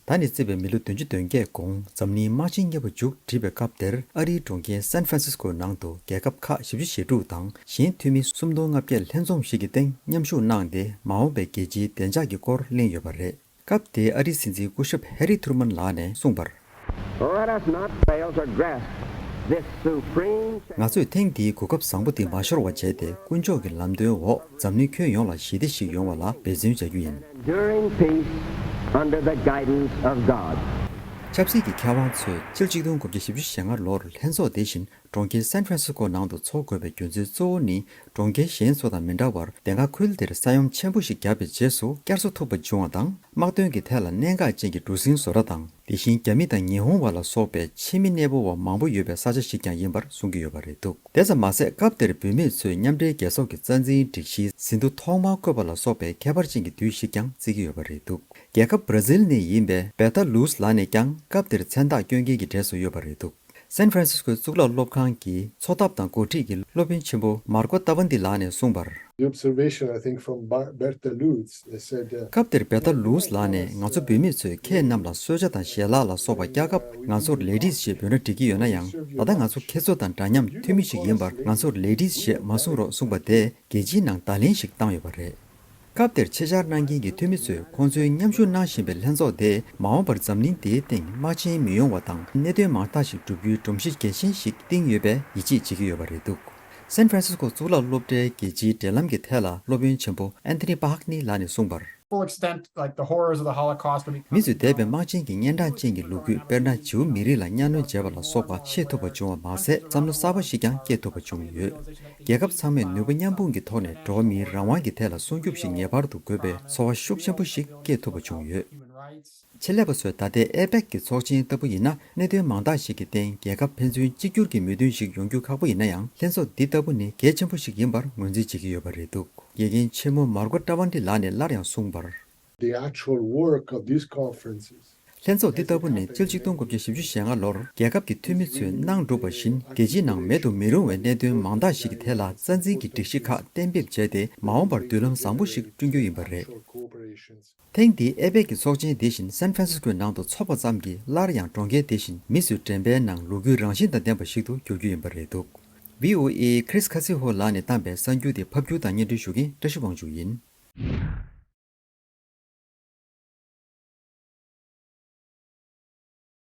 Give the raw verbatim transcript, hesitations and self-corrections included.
ད་ནས་བརྩིས་པའི་མི་ལོ་བདུན་ཅུ་དོན་བརྒྱད་གོང་འཛམ་གླིང་དམག་ཆེན་གཉིས་པ་མཇུག་བསྒྲིལ་བའི་སྐབས་དེར། ཨ་རིའི་གྲོང་ཁྱེར་སན་ཧྥ་རན་སིས་ཀོ་ནང་དུ་རྒྱལ་ཁབ་ཁག་བཞི་བཅུ་ཞེ་དྲུག་དང་གཞན་འཐུས་མི་སུམ་སྟོང་ལྔ་བརྒྱ་ལྷན་འཛོམས་ཤིག་གི་སྟེང་མཉམ་ཞུགས་གནང་སྟེ། མ་འོངས་པའི་རྒྱལ་སྤྱིའི་བདེ་འཇགས་ཀྱི་སྐོར་གླེང་ཡོད་པ་རེད། སྐབས་དེའི་ཨ་རིའི་སྲིད་འཛིན་སྐུ་ཞབས་ཧེ་རི་ཐུར་མན་ལགས་ནས་གསུངས་པར། Let us not fail to grasp this supreme chance. ང་ཚོས་ཐེངས་འདིའི་གོ་སྐབས་བཟང་པོ་འདི་མ་ཤོར་བ་བྱས་ཏེ། དཀོན་མཆོག་གི་ལམ་སྟོན་འོག་འཛམ་གླིང་ཁྱོན་ཡོངས་ལ་ཞི་བདེ་ཞིག་ཡོང་བ་ལ་འབད་བརྩོན་བྱ་རྒྱུ་ཡིན། Enduring peace under the guidance of God. ཆབ་སྲིད་ཀྱི་མཁས་དབང་ཚོས་སྤྱི་ལོ་ཆིག་སྟོང་དགུ་བརྒྱ་བཞི་བཅུ་ཞེ་ལྔ་ལོར་ལྷན་ཚོགས་དེ་བཞིན་གྲོང་ཁྱེར་སན་ཧྥ་རན་སིས་ཀོ་ནང་དུ་འཚོགས་དགོས་པའི་རྒྱུ་མཚན་གཙོ་བོ་ནི། གྲོང་ཁྱེར་གཞན་ཚོ་དང་མི་འདྲ་བར། དེ་སྔ་ཁུལ་དེར་ས་ཡོམ་ཆེན་པོ་ཞིག་བརྒྱབ་པའི་རྗེས་སུ་བསྐྱར་གསོ་ཐུབ་པ་བྱུང་བ་དང་། དམག་དོན་གྱི་ཐད་ལ་གནད་འགག་ཅན་གྱི་གྲུ་གཟིངས་བཟོ་གྲྭ་དང་། དེ་བཞིན་རྒྱ་མི་དང་ཉི་ཧོང་བར་ལ་སོགས་པའི་ཕྱི་མི་གནས་སྤོ་བ་མང་པོ་ཡོད་པའི་ས་ཆ་ཞིག་ཀྱང་ཡིན་པར་གསུང་གི་ཡོད་པ་རེད་འདུག་དེ་ཙམ་མ་ཟད། སྐབས་དེར་བུད་མེད་ཚོས་མཉམ་འབྲེལ་རྒྱལ་ཚོགས་ཀྱི་རྩ་འཛིན་སྒྲིག་གཞིའི་ཟིན་ཐོ་ཐོག་མར་བཀོད་པ་ལ་སོགས་པའི་ཁྱད་པར་ཅན་གྱི་དུས་ཤིག་ཀྱང་བརྩི་གི་ཡོད་པ་རེད་འདུག་རྒྱལ་ཁབ་བྷ་ར་ཟིལ་ནས་ཡིན་པའི་བེ་ཏཱ་ལུས་ལགས་ནས་ཀྱང་སྐབས་དེར་མཚན་རྟགས་སྐྱོན་མཁན་གྱི་གྲས་སུ་ཡོད་པ་རེད་འདུག་སན་ཧྥ་རན་སིས་ཀོའི་གཙུག་ལག་སློབ་ཁང་གི་འཚོ་ཐབས་དང་འགོ་ཁྲིད་ཀྱི་སློབ་དཔོན་ཆེན་པོ་མར་ཀོ་ཏཱ་ཝན་ཏི་ལགས་ནས་གསུངས་པར། The observation, I think, from Ber- Berta Luz, they said, uh, སྐབས་དེར་བེ་ཏཱ་ལུས་ལགས་ནས། ང་ཚོ་བུད་མེད་ཚོས་ཁྱེད་རྣམས་ལ་གསོལ་ཇ་དང་ཞལ་ལག་ལ་སོགས་པ་བཀྱག་སྐབས། ང་ཚོར་ལེ་ཌིས་ཞེས་འབོད་ན་འགྲིག་གི་ཡོད་ན་ཡང་། ད་ལྟ་ང་ཚོ་ཁྱེད་ཚོ་དང་འདྲ་མཉམ་འཐུས་མི་ཞིག་ཡིན་པར། ང་ཚོར་ལེ་ཌིས་ཞེས་མ་གསུང་རོགས་གསུངས་པ་དེས་རྒྱལ་སྤྱིའི་ནང་བརྡ་ལན་ཞིག་བཏང་ཡོད་པ་རེད། སྐབས་དེར་ཆེད་བཅར་གནང་མཁན་གྱི་འཐུས་མི་ཚོས་ཁོང་ཚོའི་མཉམ་ཞུགས་གནང་བཞིན་པའི་ལྷན་ཚོགས་དེས་མ་འོངས་པར་འཛམ་གླིང་འདིའི་སྟེང་དམག་ཆེན་མི་ཡོང་བ་དང་། གནད་དོན་མང་དག་ཞིག་བསྒྲུབ་རྒྱུའི་སྒྲོམ་གཞི་གལ་ཆེན་ཞིག་བཏིང་ཡོད་པའི་ཡིད་ཆེས་བྱེད་ཀྱི་ཡོད་པ་རེད་འདུག་སན་ཧྥ་རན་སིས་ཀོ་གཙུག་ལག་སློབ་གྲྭའི་རྒྱལ་སྤྱིའི་འབྲེལ་ལམ་གྱི་ཐད་ལ་སློབ་དཔོན་ཆེན་པོ་ཨན་ཐོ་ནི་པཱ་ཧག་ནི་ལགས་ནས་གསུངས་པར། Full extent, like, the horrors of the Holocaust would be མི་ཚོས་འདས་པའི་དམག་ཆེན་གྱི་ངན་གྲངས་ཅན་གྱི་ལོ་རྒྱུས། དཔེར་ན། ཇིའུ་མི་རིགས་ལ་གཉའ་གནོན་བྱས་པ་ལ་སོགས་པ་ཤེས་ཐུབ་པ་བྱུང་བ་མ་ཟད། བསམ་བློ་གསར་པ་ཞིག་ཀྱང་སྐྱེས་ཐུབ་པ་བྱུང་ཡོད། རྒྱལ་ཁབ་ཚང་མས་ནུས་པ་མཉམ་སྤུངས་ཀྱི་ཐོག་ནས་འགྲོ་བ་མིའི་རང་དབང་གི་ཐད་ལ་སྲུང་སྐྱོབ་ཞིག་ངེས་པར་དུ་དགོས་པའི་ཚོར་བ་ཤུགས་ཆེན་པོ་ཞིག་སྐྱེས་ཐུབ་པ་བྱུང་ཡོད། ཆེད་ལས་པ་ཚོས་ད་ལྟའི་ཨེ་པེག་གི་ཚོགས་ཆེན་ལྟ་བུ་ཡིན་ན། གནད་དོན་མང་དག་ཞིག་གི་སྟེང་རྒྱལ་ཁབ་ཕན་ཚུན་གཅིག་གྱུར་གྱི་མོས་མཐུན་ཞིག་ཡོང་རྒྱུ་ཁག་པོ་ཡིན་ན་ཡང་། ལྷན་ཚོགས་འདི་ལྟ་བུ་ནི་གལ་ཆེན་པོ་ཞིག་ཡིན་པར་ངོས་འཛིན་བྱེད་ཀྱི་ཡོད་པ་རེད་འདུག་དགེ་རྒན་ཆེན་མོ་མར་ཀོ་ཏྲ་ཝན་ཏི་ལགས་ནས་སླར་ཡང་གསུངས་པར། The actual work of these conferences. ལྷན་ཚོགས་འདི་ལྟ་བུ་ནི་སྤྱི་ལོ་ཆིག་སྟོང་དགུ་བརྒྱ་བཞི་བཅུ་ཞེ་ལྔ་ལོར་རྒྱལ་ཁབ་ཀྱི་འཐུས་མི་ཚོས་གནང་གྲུབ་པ་བཞིན། རྒྱལ་སྤྱིའི་ནང་མེད་དུ་མི་རུང་བའི་གནད་དོན་མང་དག་ཞིག་གི་ཐད་ལ་རྩ་འཛིན་གྱི་སྒྲིག་གཞི་ཁག་གཏན་འབེབས་བྱས་ཏེ། མ་འོངས་པར་མདུན་ལམ་བཟང་པོ་ཞིག་བསྐྲུན་རྒྱུ་ཡིན་པ་རེད། ཐེངས་འདིའི་ཨེ་པེག་གི་ཚོགས་ཆེན་དེ་བཞིན་སན་ཧྥ་རན་སིས་ཀོའི་ནང་དུ་འཚོགས་པ་ཙམ་གྱིས། སླར་ཡང་གྲོང་ཁྱེར་དེ་བཞིན་མི་ཚོའི་དྲན་པའི་ནང་ལོ་རྒྱུས་རང་བཞིན་དང་ལྡན་པ་ཞིག་ཏུ་འགྱུར་རྒྱུ་ཡིན་པ་རེད་འདུག་ཝི་ཨོ་ཨེ་ཁྲིས་ཁ་སི་ཧོ་ལགས་ནས་བཏང་པའི་གསར་འགྱུར་དེ་ཕབ་སྒྱུར་དང་སྙན་སྒྲོན་ཞུ་མཁན་བཀྲ་ཤིས་དབང་ཕྱུག་ཡིན།